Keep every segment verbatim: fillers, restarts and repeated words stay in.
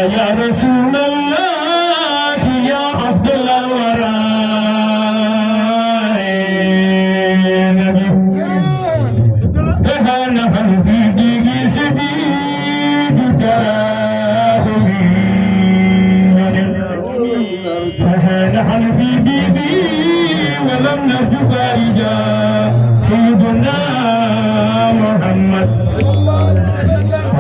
يا رسول الله، يا أفضل الورى، نبي. فها نحن في ديك شديد تراهم، فها نحن في ديك ولم نرجو فارجا سيدنا محمد.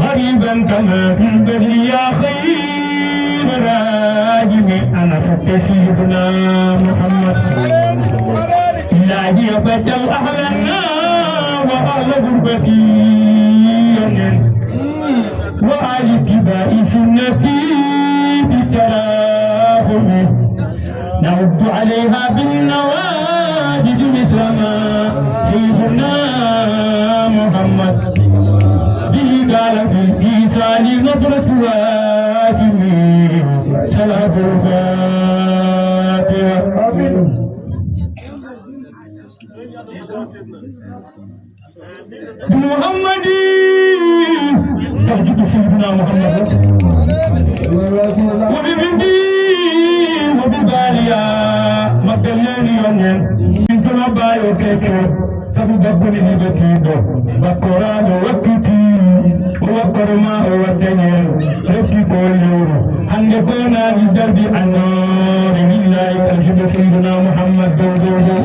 غريبا كما في البدر يا خير راجم، أنا صبت سيدنا محمد. إلهي فاجعل أهلنا وأهل غربتي وآل اتباع سنتي بالتراحم. نعد عليها بالنواجذ مثل ما سيدنا محمد به قال في الإيصال نظرة واسم. صلاة الفاتحة. آمين. بمحمد، ترجو سيدنا محمد. وببنتي وبباليا، ما بلاني يونين. انت ما بايو كيتشو، سبب بكوني لبتيدو. بكورانو وكتي، وكورما وكتنين. Refti ko e lewru. Hannde ko naangi jardi annoore. Lillahi, aljuɓe Seydina Muhammad, dow, dow, dow.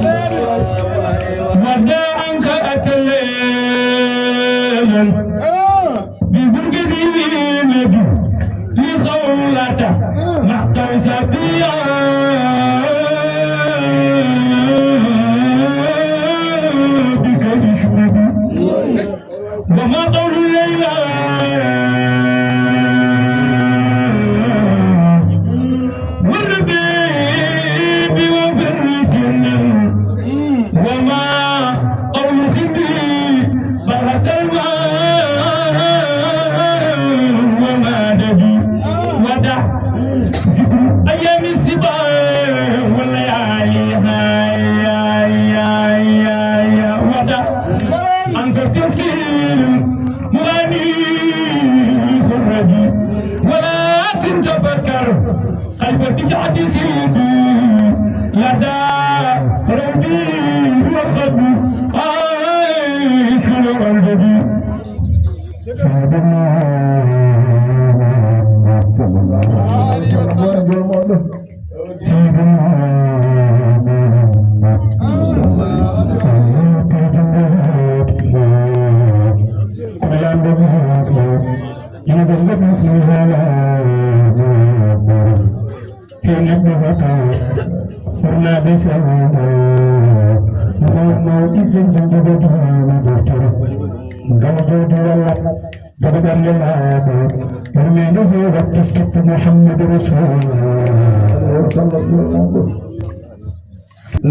Wadda an ka atelle. ببركة النبي في خولة مع قوس بيا بك يشمد. وما قول الليلة والربيع وفي الجنة وما قول سندي برهة الماء وما نبي ودع ذكر أيام السبا والليالي هاي هاي هاي هاي ودع أنت تفكير مراني خرجي ولكن تفكر كيف تجعل سيدي لدى ربي وخبي عايش من والدي. سيدنا محمد صلى الله عليه وسلم. سيدنا محمد. Fi neɗɗo hoto furnaaɓe sawno maw maw isen janngude diina deftere ngam jawdi walla daga ɓernde laaɓo yurmeende heewa teskitto Muhammadu Rasulullah sallallahu alaihi wasallam.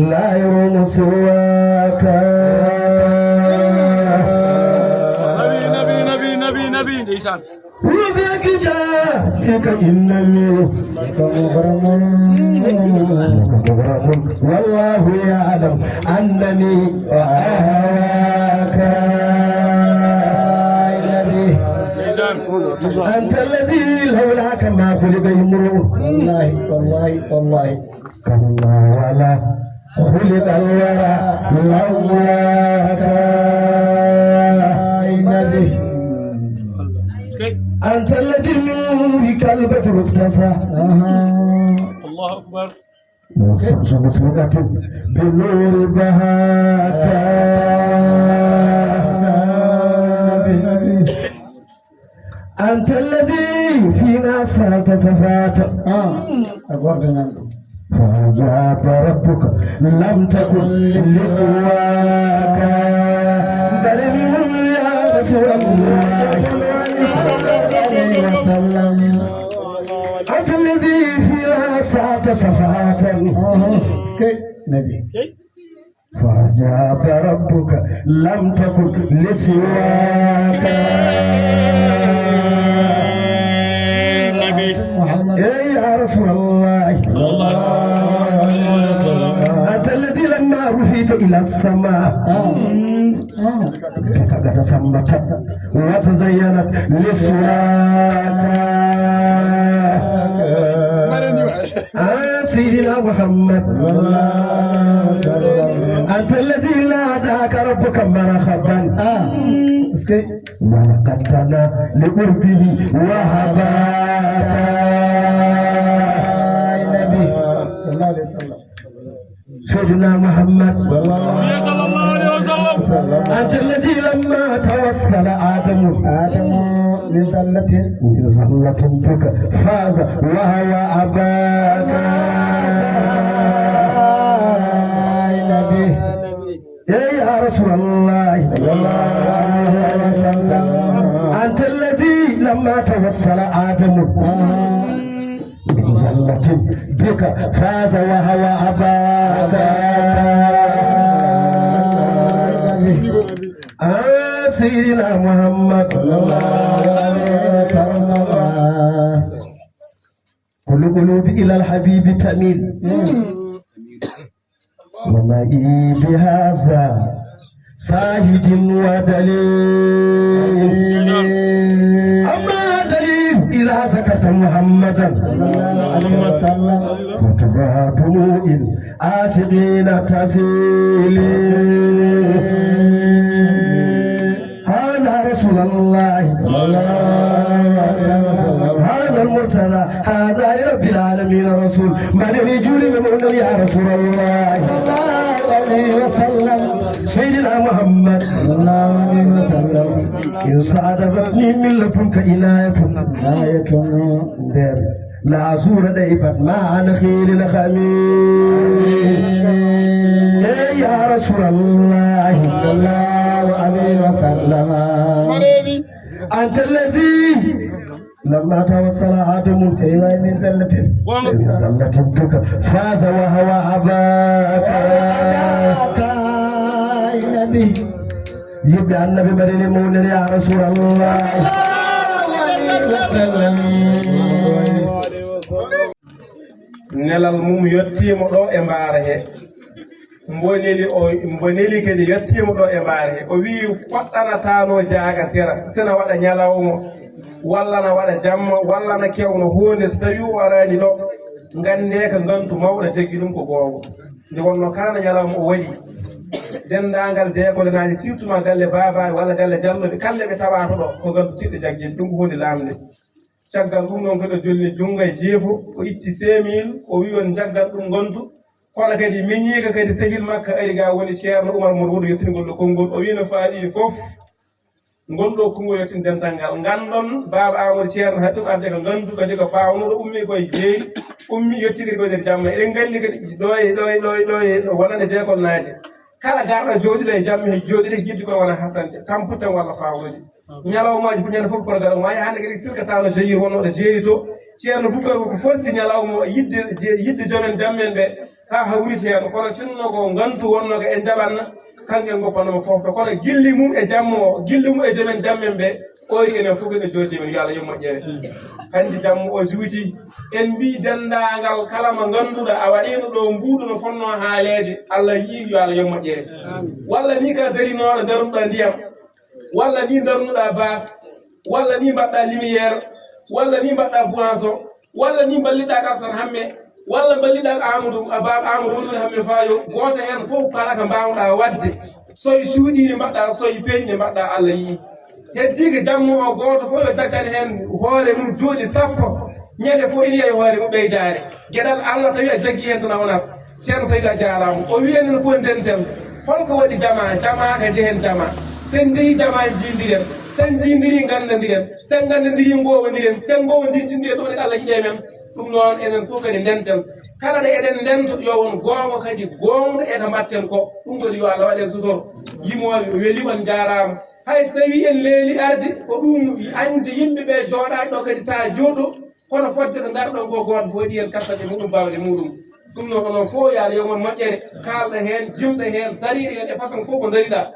لا يروم سواك. Nabi, nabi, nabi, nabi, nabi, ndeysaan. وبك جاءك إنني لك مغرم. لك مغرم. والله يعلم أنني وأهواك. Ndeysaan. أنت الذي لولاك ما خلق امرؤ. Wallaahi, wallaahi, wallaahi. كلا ولا خلق الورى لولاك. أنت الذي من نورك البدر اكتسى. Allahu akbar. والشمس مشرقة بنور بهاك. أنت الذي فينا سألت شفاعة. Ah, a gordo nan ɗum. فأجاب ربك لم تكن لسواك. بلغهم يا رسول الله. عليه وسلم. أنت الذي فينا سألت شفاعة. Ah, est-ce que, Nabi? فأجاب ربك لم تكن لسواك. Muhammad. إيه يا رسول الله. صلى الله عليه وسلم. أنت الذي لما رفعت إلى السماء. Ah. Ah. قد تسمت وتزينت لسواك. Ah, Seydina Muhammad. Sallallahu alaihi wasallam. أنت الذي ناداك ربك مرحبا. Ah, est-ce que? ولقد دنا لقربه وهباك. Ay, Nabi. Sallallahu alaihi wasallam. سيدنا محمد. صلى الله عليه وسلم. أنت الذي لما توسل آدم. آدم بزلة. بزلة بك فاز وهوى أباك. Ay, Nabi. إيه يا رسول الله. صلى الله عليه وسلم. أنت الذي لما توسل آدم. Ah. من زلة بك فاز وهوى أباك. آه، سيدنا محمد. صلى الله عليه وسلم. كل قلوب إلى الحبيب تميل. ومعي بهذا شاهد ودليل. أما دليل إذا ذكرت محمدا صلى الله عليه وسلم. فترى دموع العاشقين تسيل. هذا رسول الله. صلى الله عليه وسلم. هذا المرتضى، هذا لرب العالمين رسول. Mbaɗen juuɗe men mawɗo ya Rasulullah. صلى الله عليه وسلم. سيدنا محمد. صلى الله عليه وسلم. إن صادفتني من لدنك عناية. عناية. Nder la asura da ibat ma ana khili la khami. Eh, ya Rasulullah. صلى الله عليه وسلم. أنت الذي لما توسل آدم. Eyi, waay min sallatin. Sallatin duka. فاز وهو أباك. Nabi. Yiɓɓe Annabi mbaɗene mawnen ya Rasulullah. صلى الله عليه وسلم. Nelal mum yottiima ɗo e mbaara he. Mbo neli o, mbo neli kadi yottiima ɗo e mbaara he. O wiyi, foɗɗanataano jaaga sera, sena waɗa ñalawma, walla na waɗa jamma, walla na kewna huunde, so tawii o araani ɗo, nganndee ko ngantu mawɗo jaggi ɗum ko goonga. Nde wonnoo kala ñalawma o waɗi, denndaangal deekolenaaji, surtout ma galle baabaaɓe walla galle jallooɓe, kala ɓe tawaata ɗo, ko ngantu tiɗɗo jaggi ɗum, ko huunde laamnde. Caggal ɗum ɗoon kadi o jolni junngo e jeefo, o itti cinq mille, o wiyi on njaggat ɗum ngontu. Kono kadi miñiika kadi sehil makko ari ga woni Ceerno Umar Mor Wuudu yettingol ɗo konngol. O wiyi no faaɗi fof, ngol ɗo konngol yettin dental ngal. Nganndon Baaba Amadou Ceerno haɗi ɗum adde ko ngantu kadi ko paawnooɗo ummi koye jeeri, ummi yettiri koye nder jamma. Eɗen nganndi kadi ɗo e, ɗo e, ɗo e, ɗo e, ɗo wonande deekolnaaji. Kala garɗo jooɗiɗo e jamma he jooɗiɗo yiɗde koye wona hattande, tampude tan walla faawnude. Ñalawmaaji fof, ñande fof programme. Waawi hannde kadi sirka taano jeyi wonno ɗo jeeri to. Ceerno Bukar ko forsi ñalawma o yiɗde, je-, yiɗde joomen jammen ɓe, haa hawriti heen. Kono sinno ko ngantu wonno ko e njaɓanna, kanko en ngoppanoma fof to. Kono gilli mum e jamma o, gilli mum e joomen jammen ɓe, ɓooyri enen fof ene jooɗi men, yo Allah yoɓ moƴƴere. Hannde jamma o juuti, en mbii denndaangal kala mo ngannduɗaa a waɗiino ɗo mbuuɗu no fonnoo haaleede, Allah yii, yo Allah yoɓ moƴƴere. Walla ni ka darinooɗo darnuɗaa ndiyam, walla ni darnuɗaa baas, walla ni mbaɗɗaa lumière, walla ni mbaɗɗaa boisson, walla ni mballiɗaa Kalsan Hamme, walla mballiɗaa Amadou, a baaba Amadou woni Hamme Fayo, gooto heen fof kala ko mbaawɗaa waɗde, so e cuuɗiiɗi mbaɗɗaa, so e peñɗe mbaɗɗaa, Allah yii. Heddii ko jamma o gooto fof yo jaggan heen hoore mum jooɗi sappo, ñande fof ina yiya e hoore mum ɓeydaare. Geɗal Allah tawi a jaggi heen tan a wonat. Ceerno Saydu a jaaraama. O wiyi enen fof ndenten. Holko waɗi jamaa? Jamaa ko njehen jamaa. Sen njehii jamaa njiindiren. Sen njiindirii nganndondiren. Sen nganndondirii ngoowondiren. Sen ngoowondirii njiindiren ɗum woni Allah yiɗi e men. Ɗum noon enen fof kadi ndenten. Kala ɗo eɗen ndento yo won goonga kadi goongɗo e ko mbaɗten ko. Ɗum kadi yo Allah waɗ en sutoro. Yimooɓe weli on njaaraama. Hay so tawii en leeli arde ko ɗum añde yimɓe ɓe jooɗaaki ɗo kadi taa jooɗo. Kono fodde ɗo ngarɗon ngo gooto fof waɗi heen kattanɗe muɗum baawɗe muɗum. Ɗum noon onon fof yo Allah yoɓ mon moƴƴere. Kaalɗo heen, jimɗo heen, dariiɗo heen e façon fof mo dariɗaa.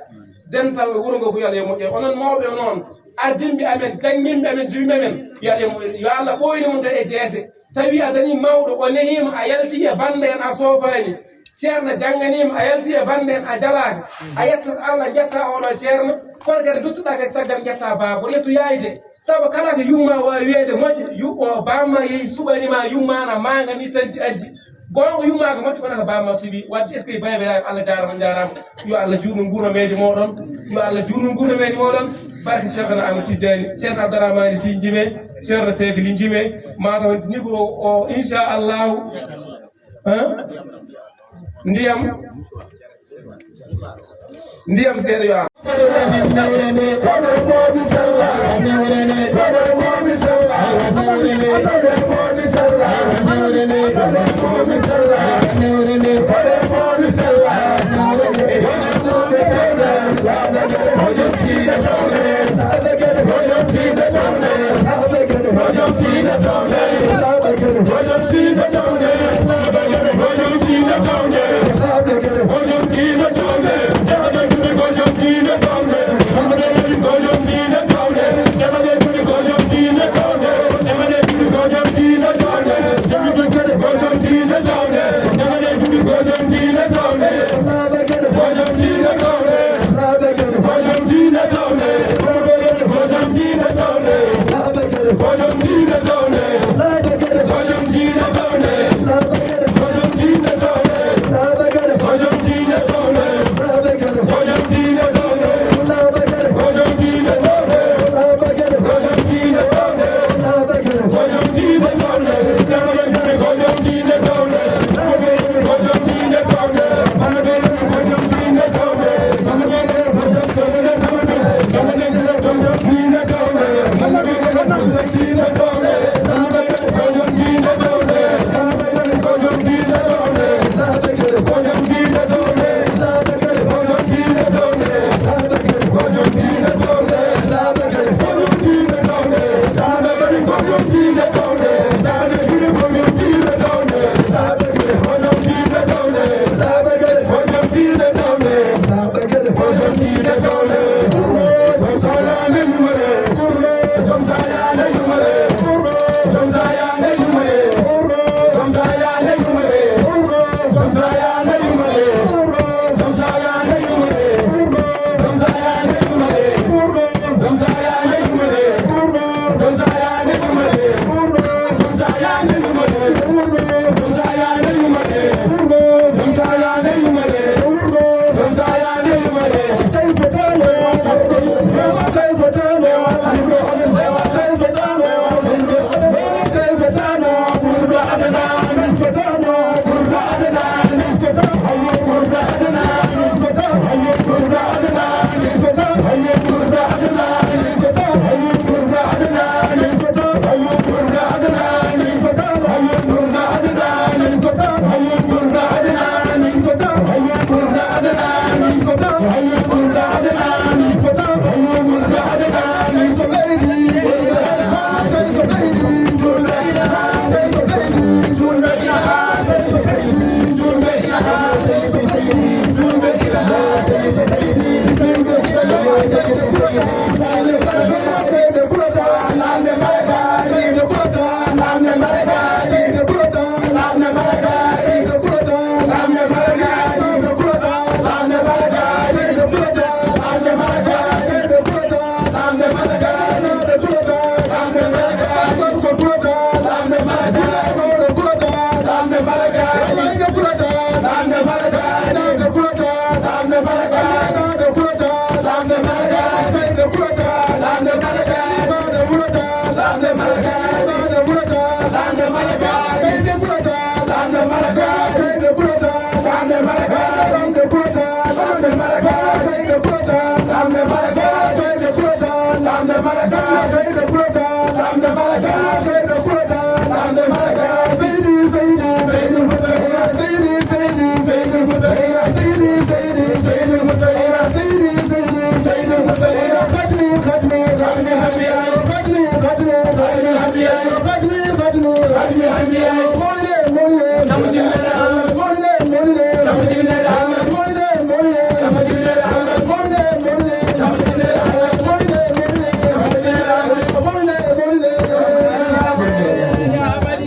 Dental wuro ngo fof yo Allah yoɓ moƴƴere. Onon mawɓe o noon, ardinɓe amen, jannginɓe amen, jiwɓe amen, yo Allah yoɓ moƴƴere. Yo Allah ɓooynu mon ɗo e jeese. Tawi a dañii mawɗo, o nehiima, a yaltii e bannde en, a soofaani. Ceerno jannganiima, a yaltii e bannde en, a jalaaka. A yettat Allah, njettaa oɗo ceerno, kono kadi nduttuɗaa kadi caggal njettaa baaba, ƴettu yaayde. Sabu kala ko yumma waawi wiyeede moƴƴo, yu-, o baamma yehi suɓani ma yumma na maanga ni tanti addi. Goonga yumma ko moƴƴo kono ko baamma suɓi. Wadde est-ce que bayɓe Allah jaaraama, njaaraama. Yo Allah juutnu nguurnameeje mooɗon. Yo Allah juutnu nguurnameeje mooɗon. Barke Cheikhna Ahmad Tidiane, Cheikh Abdourahmane Sy Jime, Ceerno Seek Ly Jime, mataw ni ko o, inchallahu. Hein? Ndiyam. Ndiyam seeɗa yo a.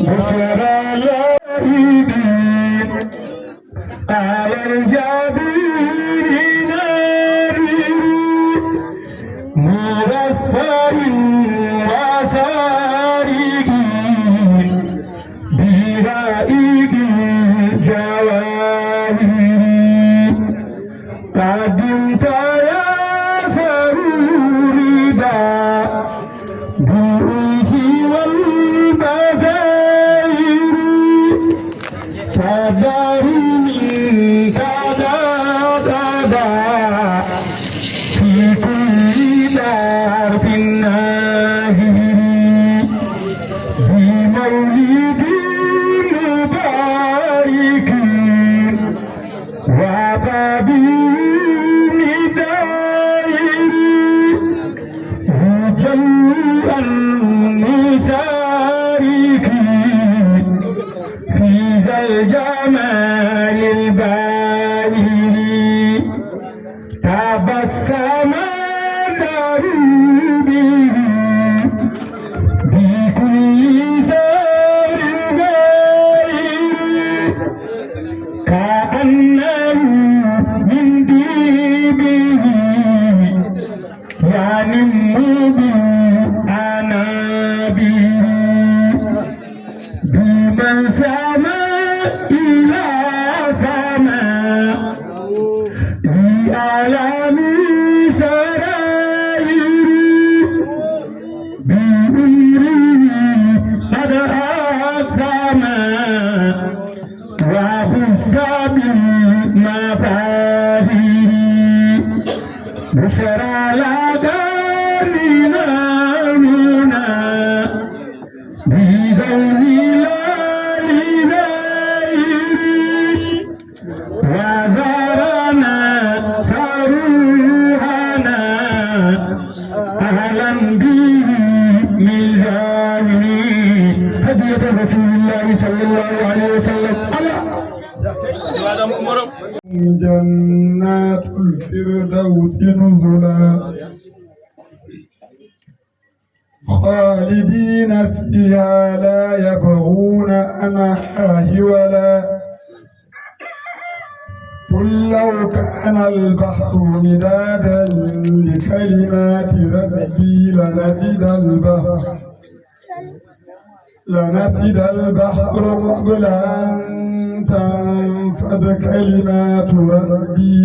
بشرى العائدين على الجبين نادر، مرصع وسارق برائق الجواهر. قدمت يا سروري دا بالأنس والبزائر، فدار من كذا كذا في كل درب ناهر، بمولد مبارك وطبيب دائر، يجل عن مسارك في ذا الجمال الباهر. تبسم دروبه بكل زار زائر، كأنه من ديبه ينم بالأنابير. بمن سما إلى سما لأعلام سرائر، بعمره قد أقسم وخص بالمفاخر. بشرى لدى من المنى بذوي الآل غيري، وزارنا سروحنا أهلا به من جانبي. هدية رسول الله صلى الله عليه وسلم. الله. جنات الفردوس نزلا، خالدين فيها لا يبغون عنها حولا. قل لو كان البحر مدادا لكلمات ربي لنفد البحر، لنفد البحر قبل أن تنفد كلمات ربي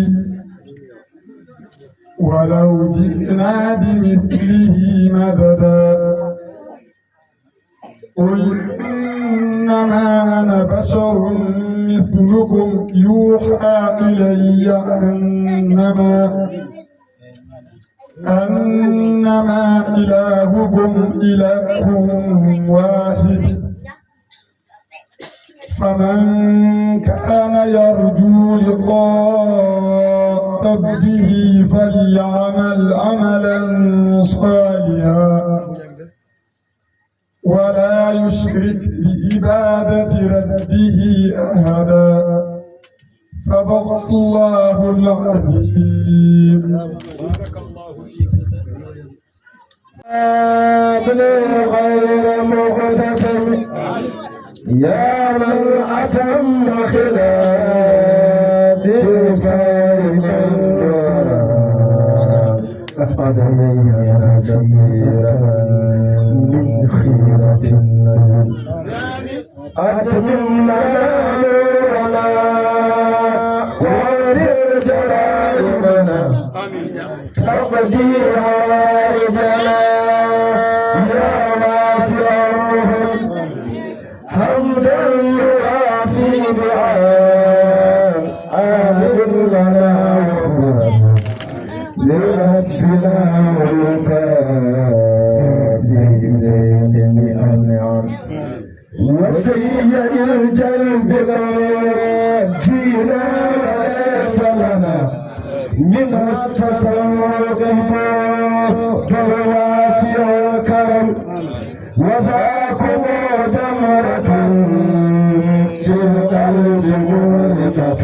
ولو جئنا بمثله مددا. قل إنما أنا بشر مثلكم يوحى إلي أنما، أنما إلهكم إله واحد، فمن كان يرجو لقاء ربه فليعمل عملا صالحا ولا يشرك بعبادة ربه أحدا. صدق الله العظيم. ابن غير مغتسل، يا من أتم خلافي فارقا نورا، أزميا سيرا من خيرة النبي. أتمم لنا نورنا واغفر جرائمنا، تقضي حوائجنا يا واسع الرحم. حمدا يوافي دعاء عاهد لنا وفرا لربنا ويكافئ جميع النعم. وسيء الجلب قد جئنا وليس لنا من التصرف موضع واسع وذاكم جمرة في القلب مورقة،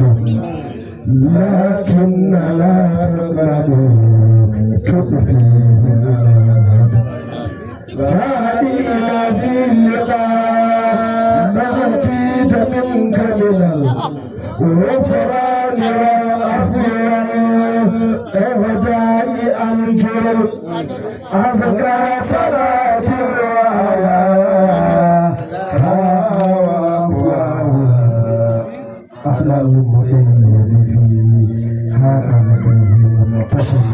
لكن لا تقبلوا تطفئ على الهدى. راضين باللقاء ما أتيت منك من الغفران والعفو والإهداء الجرم. أزكى صلاة وعلى وأفواه على المؤيد فيها عليه المقتسم.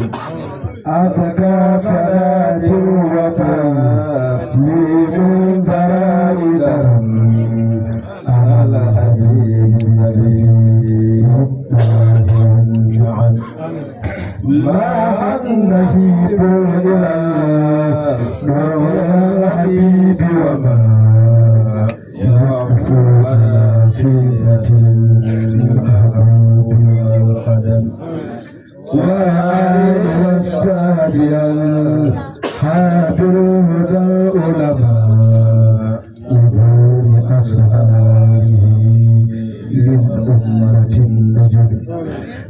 أزكى صلاة وتسليم زرائد على الحبيب الذي يبقى والنعم. ما أنه إلى النور الحبيب وما يعفو على سيرة المحبوب والقدم. والآل والصحب أصحاب الهدى العلماء وبعد أصحابه للأمة النجم.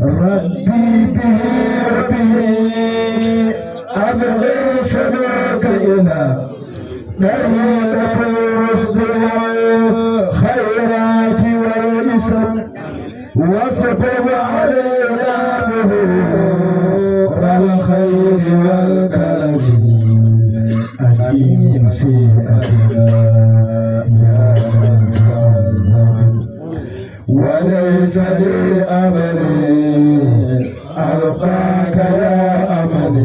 ربي به وبه أبغي سلوك إلى طريقة الرشد والخيرات والإسم. واسكب علينا بحور الخير والكرم. أديم سيئتنا يا من تعظم. وليس لي أمل ألقاك يا أمل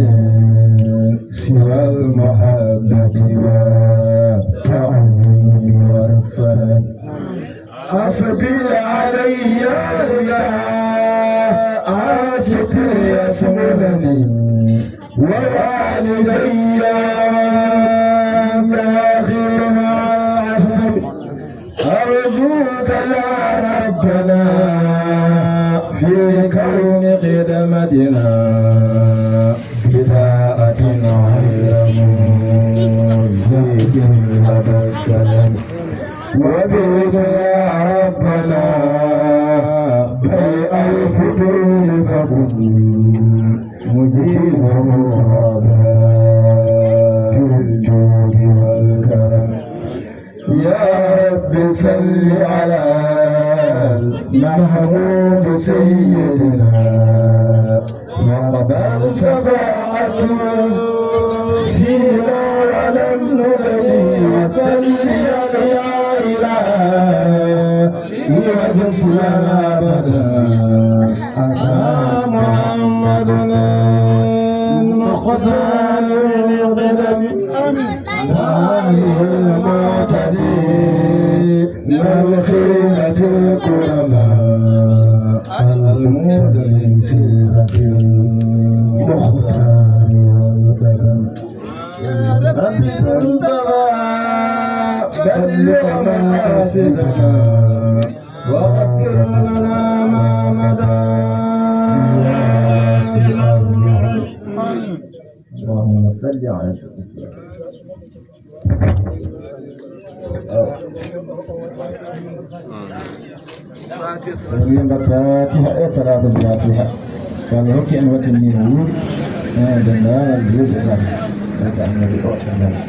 سوى المحبة والتعظيم والسلام. أسبل علي رداء ستر يشملني ووالدي ومن داخلها أحسن. أرجوك يا ربنا في كون خدمتنا بداءة غير مزيد لدى السلام. وبك يا ربنا بيع الفتون فكن مجيب الرغباء بالجود والكرم. يا رب صل على المحمود سيدنا وقبل شفاعته فينا ولم نغني وصل يا إلهي وجزلنا أبدا أتى محمد المختار القدم. وآله المعتدين الخيرة الكرماء المقتدي سيرة المختار والقدم. رب سنتها بلغ مقاصدنا وغفر لنا ما مضى يا واسع الرحمن. اللهم صل على سيدنا. Min mbaɗ Fatiha e Salatul Fatiha. Yo Allah hokku en wattini wuuri. Eh, dendagal juuɗe Fatiha. Barka Annabi o, dendagal.